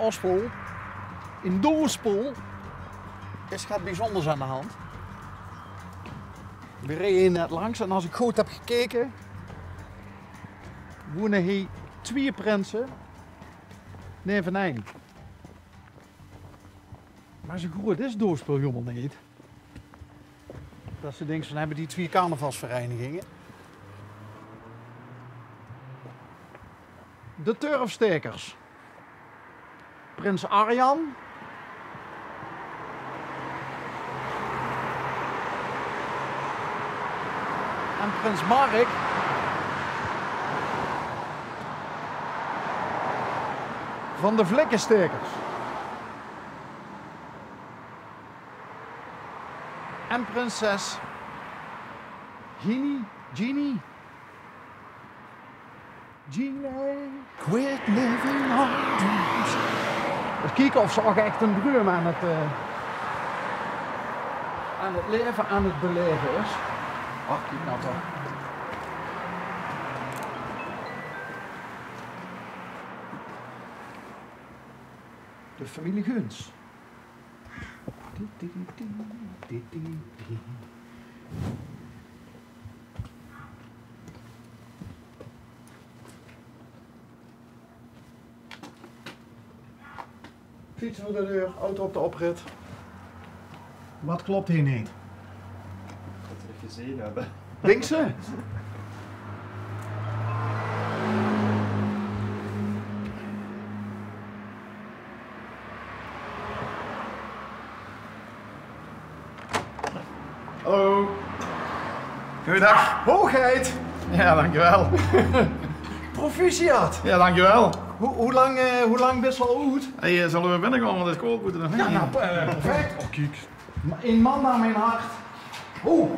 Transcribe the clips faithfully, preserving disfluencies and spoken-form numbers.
Doorspel. In Doorspel is get biezónders aan de hand. Veer reje hie net langs en es ich good höb gekeke, woene hie twieë prinse naevenein. Mer zoe groeët is Doorspel hielemaol neet. Det se dinks van, höbbe die twieë carnavalsvereiniginge? De Turfstaekers. Prins Arjan. En prins Mark. Van de Vlikkestaekers. En prinses Genie, Genie. Genie, quit living our dreams. Ins kieke of ze ouch ech 'n druim aan 't, eh, aan 't laeve aan 't belaeve is. Ach, kiek noe toch. De femilie Geuns. Fiets veur de deur, auto op de oprit. Waat klop hie neet? Det v'r 't gezeen höbbe. Dinks se? Hallo. Goojendaag. Hoogheid. Jao, dankjewel. Proficiat. Jao, dankjewel. Wie, wie lang, eh, wie lang bis se al oet? Hey, eh, zölle v'r binnekómme? Want 't is koud boete, of neet? Jao, noe, eh, perfect. Oh, kiek. Ein man nao mien hart. Oeh.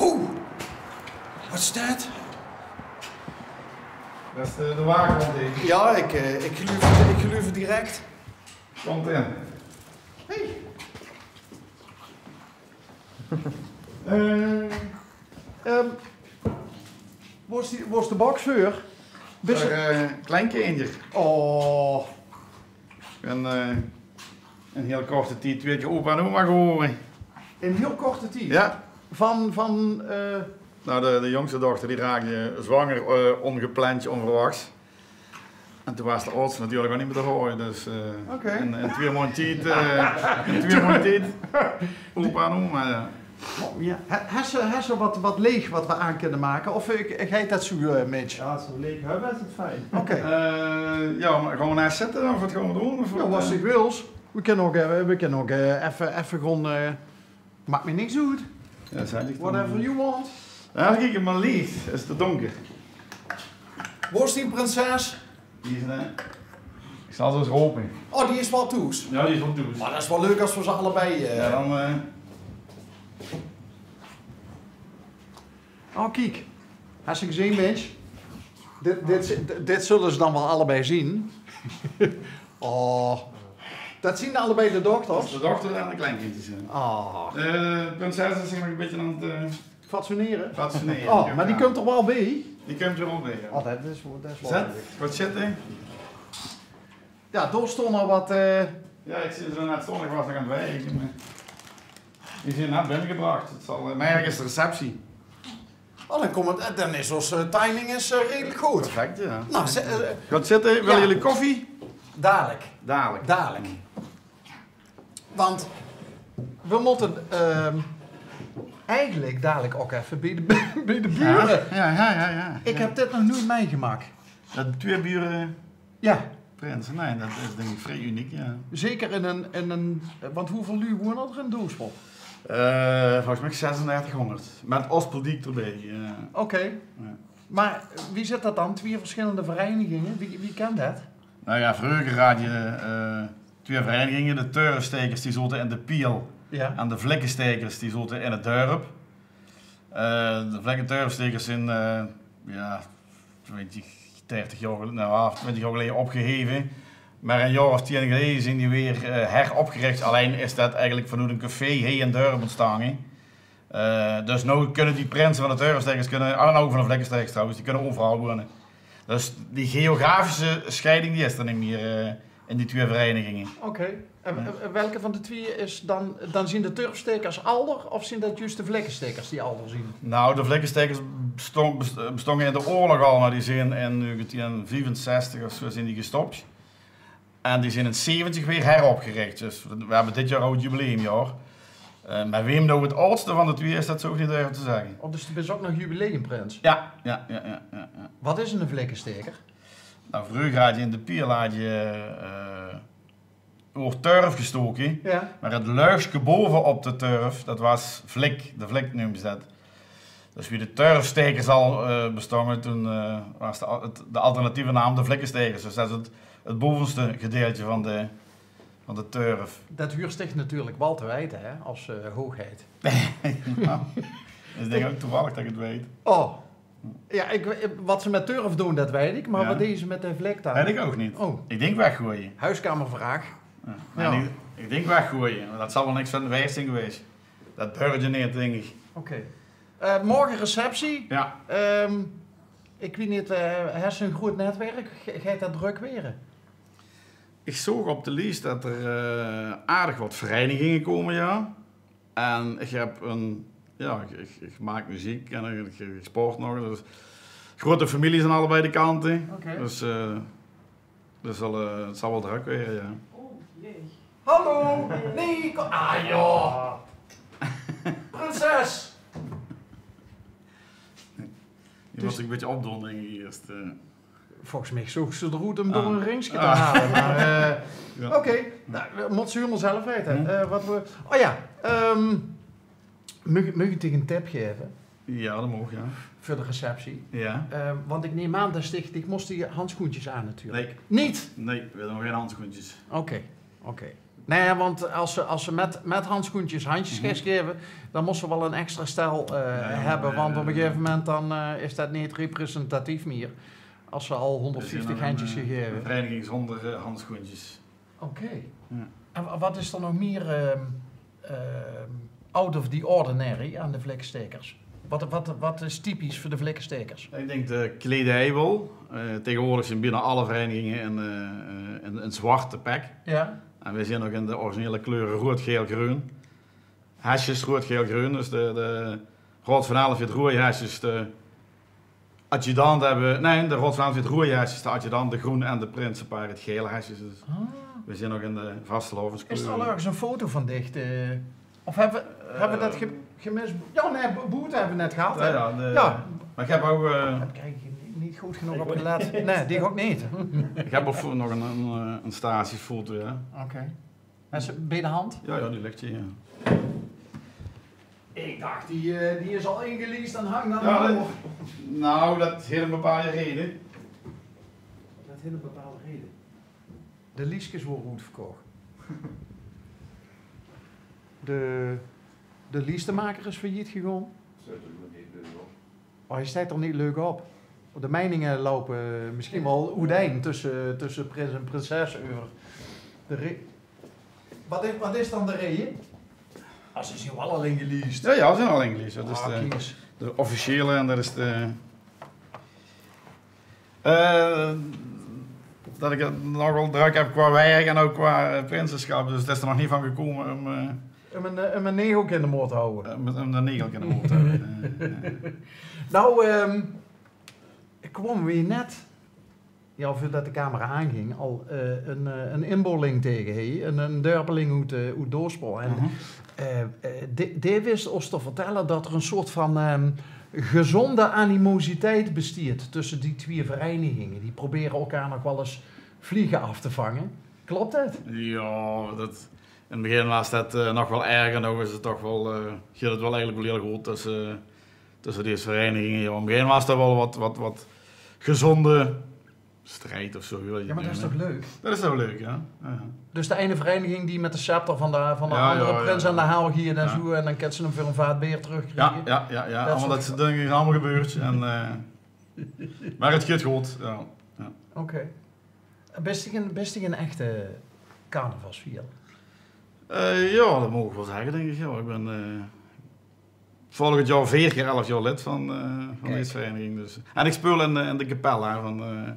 Oeh. Waat is det? Det is de, de waakhóndj, dink ich. Jao, ich, eh, ich geluif 't, ich geluif 't direk. Kóm in. Hey. Eh, ehm, wo is die, wo is de boks veur? Bis se, eh, kleinkindj. Oh. En, eh, in hiel korte tied twieë kier opa en oma gewore. In hiel korte tied? Jao. Van, van, eh, noe, de, de jóngste dochter die raakde zwanger, eh, óngepland, ónverwachs. En toen waas de oudste natuurlik ouch neet mieë te haoje, dus, eh, in, in twieë maondj tied, eh, in twieë maondj tied, opa en oma, jao. Oh, jao. He-, hes se, hes se waat, waat leech waat v'r aan kinne make? Of, eh, geit det zoe, eh, Mitch? Jao, es v'r leech höbbe, is 't fijn. Oké. Eh, jao, mer gaon v'r noe zitte of waat gaon v'r doon? Of jao, waat se wils. V'r kinne ouch, eh, v'r kinne ouch, eh, effe, effe gewoon, eh, Maak mich niks oet. Jao, zèt ich dan. Whatever you want. Jao, kiek, mer licht. Is te dónker. Wo is dien prinses? Die is, eh, ich zal ze ins rope. Oh, die is waal thoes? Jao, die is waal thoes. Mer det is waal leuk es v'r ze allebei, eh, jao, dan, eh. Oh, kiek. Hes se gezeen, Mitch? Dit, dit, dit zölle ze dan waal allebei zeen. Oh. Det zeen allebei de dochters? De dochter en de kleinkindjes, jao. Oh. Eh, de prinses is zich nog ein bietje aan 't, eh, fatsoenere. Fatsoenere, jao. Oh, mer die kump d'r waal bie. Die kump d'r waal bie, jao. Oh, det is, det is waal leuk. Zèt, waat zit d'r? Jao, dao stóng al waat, eh. Jao, ich zeen ze net stónge, ich waas nog aan 't wieje, mer die zeen net binnegebrach. 't Zal, eh, mer ergens de receptie. Oh, dan kómp 't, eh, dan is ós, eh, timing is, eh, redelik good. Perfect, jao. Noe, ze-, eh, gaot zitte, wille geer koffie? Dalik. Dalik. Dalik. Want v'r mótte, ehm, eigelik dalik ouch effe bie de, bie de bure. Jao, jao, jao, jao. Ich höb dit nog noeit mitgemaak. Det twieë bure Jao. Prinse, nae, det is dink ich vrie uniek, jao. Zeker in ein, in ein, want wieväöl luuj wone d'r in Doorspel? Eh, volges mich zesendertighóngerd. Mit Ospeldiek d'rbie, jao. Oké. Jao. Mer wie zit det dan? Twieë versjillende vereiniginge? Wie, wie kènt det? Noe jao, vreuger haaj se, eh, twieë vereiniginge. De Turfstaekers, die zote in de Piel. Jao. En de Vlikkestaekers, die zote in 't dörp. Eh, de Vlekketurfstekers zeen, eh, jao, twintig, dertig jaor gel-, noe, jao, twintig jaor geleje opgeheve. Mer ein jaor of tien geleje zeen die weer, eh, heropgerich. Allein is det eigelik vanoet ein café hie in 't dörp óntstange. Eh, dus noe kinne die prinse van de Turfstekers kinne, en ouch van de Vlekkestekers trouwens, die kinne euveral woene. Dus die geografische scheiding, die is d'r neet mieë, eh, in die twieë vereiniginge. Oké. En, en welke van de twieë is dan, dan zien de Turfstaekers alder of zien det juus de Vlikkestaekers die alder zien? Nou, de Vlikkestaekers bestong-, best-, bestonge in de oorlog al, maar die zien in negentien viefensestig of zo zien die gestop. En die zien in zeventig weer heropgerich. Dus we, we hebbe dit jaor ouch 't jubileumjaor. Eh, maar weem nou 't aodste van de twieë is, det zou ik neet durve te zegge. Oh, dus doe bis ouch nog jubileumprins? Ja, ja, ja, ja, ja, ja. Wat is 'ne Vlikkestaeker? Nou, vreuger had je in de Piel had je, eh, oor turf gestoke. Ja. Maar 't luugske bove op de turf, det was vlik. De vlik neumde ze det. Dus wie de Turfstaekers al, eh, bestonge, toen, eh, was de al-, 't, de alternatieve naam de Vlikkestaekers. Dus det is 't, 't bovenste gedeelte van de, van de turf. Det huurt zich natuurlijk wal te weite, hè, als, eh, hoogheid. Nou, ik denk ouch toevallig det ik 't weit. Oh. Ja, ik, wat ze met turf doen, det weit ik, maar wat deze met de vlek dan? Weit ik ouch neet. Oh. Ik denk weggooie. Huiskamervraag. Ja. Maar ik, ik denk weggooie, want det zal wal niks van de wijs zien geweest. Det beurt je neet, denk ik. Oké. Eh, morgen receptie. Ja. Ehm, ik weit neet, eh, hes se 'n groot netwerk? Ge-, geit det druk waere? Ik zoog op de lies det er, eh, aardig wat vereiniginge kome, ja. En ik heb 'n, ja, ik, ik, ik maak meziek en ik, ik, ik sport nog. Dus grote familie aan allebei de kante. Oké. Dus, eh, dus zal, eh, 't zal wal druk waere, ja. Oh, jee. Hallo! Nee, ko-, ah, joh! Prinses! Je moet zich 'n bietje opdoon, denk ik, eerst, eh. Volgens mich zoog ze d'r oet um door 'n ringske te hale. Maar, eh, oké. Nou, det mot ze hielemaol zelf weite. Eh, wat we, oh ja, ehm, mug, mug ik dich 'n tip gaeve? Ja, det maag, ja. Veur de receptie. Ja. Eh, want ik neem aan det dich, dich mos die handsjoentjes aan natuurlijk. Nee. Neet? Nee, we hebbe nog geen handsjoentjes. Oké, oké. Nee, want als ze, als ze met, met handsjoentjes handjes geis gaeve, dan mos ze wal 'n extra stel, eh, hebbe. Want op 'n gegaeve moment dan, eh, is det neet representatief mier. Als ze al honderdvieftig handjes gegaeve. Vereniging zonder, eh, handsjoentjes. Oké. Ja. En wa-, wat is dan nog mier, ehm, ehm, out of the ordinary aan de Vlikkestaekers? Wat, wat, wat is typisch veur de Vlikkestaekers? Ik denk de kledij wal. Eh, tegenwoordig zien biena alle vereiniginge in, eh, in, in zwarte pek. Ja. En we zien nog in de originele kleure roed, geel, greun. Hesjes roed, geel, greun. Dus de, de Raod van Elf het roeje hesjes, de adjudant hebbe, nee, de Raod van Elf het roeje hesjes, de adjudant de groen en de prinsepaar het gele hesjes. Dus we zien nog in de vastelaoveskleur. Is er al ergens 'n foto van dich, eh, of hebbe, hebbe we det ge-, gemis? Ja, nee, bo-, boete hebbe we net gehad, hè? Ja, ja, maar ik heb ouch, eh, heb ik eigenlijk neet, neet good genóg op gelet. Nee, die ouch neet. Ik heb ouch nog 'n, 'n, eh, 'n stagefoto, ja. Oké. En ze, bij de hand? Ja, ja, die ligt hier, ja. Ik dacht, die, eh, die is al ingeliest en hangt aan de deur. Nou, det heeft 'n bepaalde reden. Det heeft 'n bepaalde reden. De lieskes wore oetverkoch. De, de liestemaker is failliet gegaon. Zet 'm maar neet leuk op. Oh, hae steit d'r neet leuk op. De meininge loupe misschien wal oetein tusse, tusse prins en prinses euver de re-, wat is, wat is dan de reje? Ah, ze zien wal al ingeliest. Ja, ja, ze zien al ingeliest. Det is de, de officiële en det is de, eh, det ik 't nogal druk heb qua werk en ouch qua, eh, prinsesjap. Dus det is d'r nog neet van gekómme um, eh, um 'n, eh, um 'n negelke in de moot te hawwe. Eh, um, um de negelke in de moot te hawwe. Ja, ja. Nou, ehm, ik kwaam weer net, ja, veurdet de camera aanging, al, eh, 'n, eh, 'n inboorling tege, hè? 'n, 'n dörpeling oet, eh, oet Doospel. En, eh, eh, dae, dae wis ós te vertelle det er 'n soort van, ehm, gezonde animositeit bestiet tusse die twieë vereiniginge. Die probere elkaar nog wal ens vliege af te vange. Klop det? Ja, det, in 't begin waas det, eh, nog wal erg en now is 't toch wal, eh, geit 't wal eigelik wal hiel good tusse, tusse deze vereiniginge. Ja, in 't begin waas d'r wal wat, wat, wat gezonde strijd of zo, weit ik neet. Ja, maar det is toch leuk? Det is toch leuk, ja. Ja. Dus de eine vereniging die met de scepter van de, van de andere prins aan de haal geit en zo, en dan kins se 'm veur 'n vaat beer terugkriege. Ja, ja, ja. Allemaol det soort dinger is allemaol gebeurd. En, eh, maar 't geit good, ja. Ja. Oké. Bis dich 'n, bis dich 'n echte carnavalsvieër? Eh, ja, det maag ik wal zegge, denk ik. Ja, ik bin, eh, volgend jaor veer keer elf jaor lid van, eh, van deze vereniging. Dus. En ik speul in, eh, in de kapel, hè, van, eh,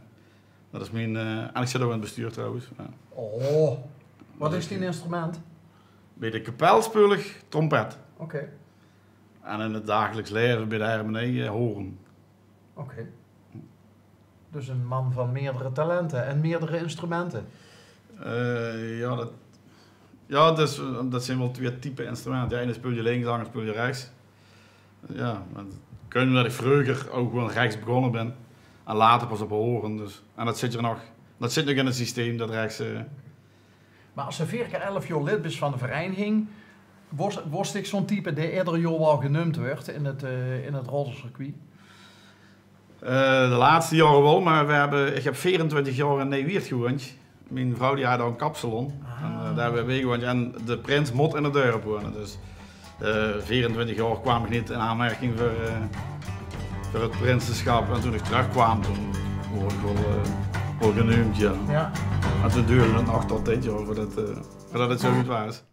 Det is mien, eh, en ich zit ouch in 't bestuur trouwens. Jao. Oh, waat is dien instrument? Bie de kapel speul ich trompet. Oké. En in 't dagelijks laeve bie de hermenie, eh, hoorn. Oké. Dus ein man van meerdere talente en meerdere instrumente. Eh, jao, det, jao, det is, det zeen waal twee type instrumente. Jao, eine speul ich links, de anger speul ich rechts. Jao, mer det kump umdet ich vreuger ouch gewoon rechts begós bön. En later pas op hoorn, dus. En det zit d'r nog, det zit nog in 't systeem, det rechts, eh. Mer es se veer kier elf jaor lid bis van de vereiniging, wors, wors dich zoe'n type dae eder jaor waal geneump wuuert in 't, eh, in 't rollercircuit? Eh, de laatste jaore waal, mer veer höbbe, ich höb veerentwintig jaor in Nijwieërt gewoeënd. Mien vrouw die haw dao ein kapsalon. En, eh, dao höbbe veer gewoeënd. En de prins mót in 't dörp woeëne. Dus, eh, veerentwintig jaor kwaam ich neet in aanmerking veur, eh, veur 't prinsesjap. En toen ich trökkwaam, toen woort ich waal, eh, waal geneump, jao. Jao. En toen doerde 't nog tot dit jaor, veurdet, eh, veurdet 't zoe good waas.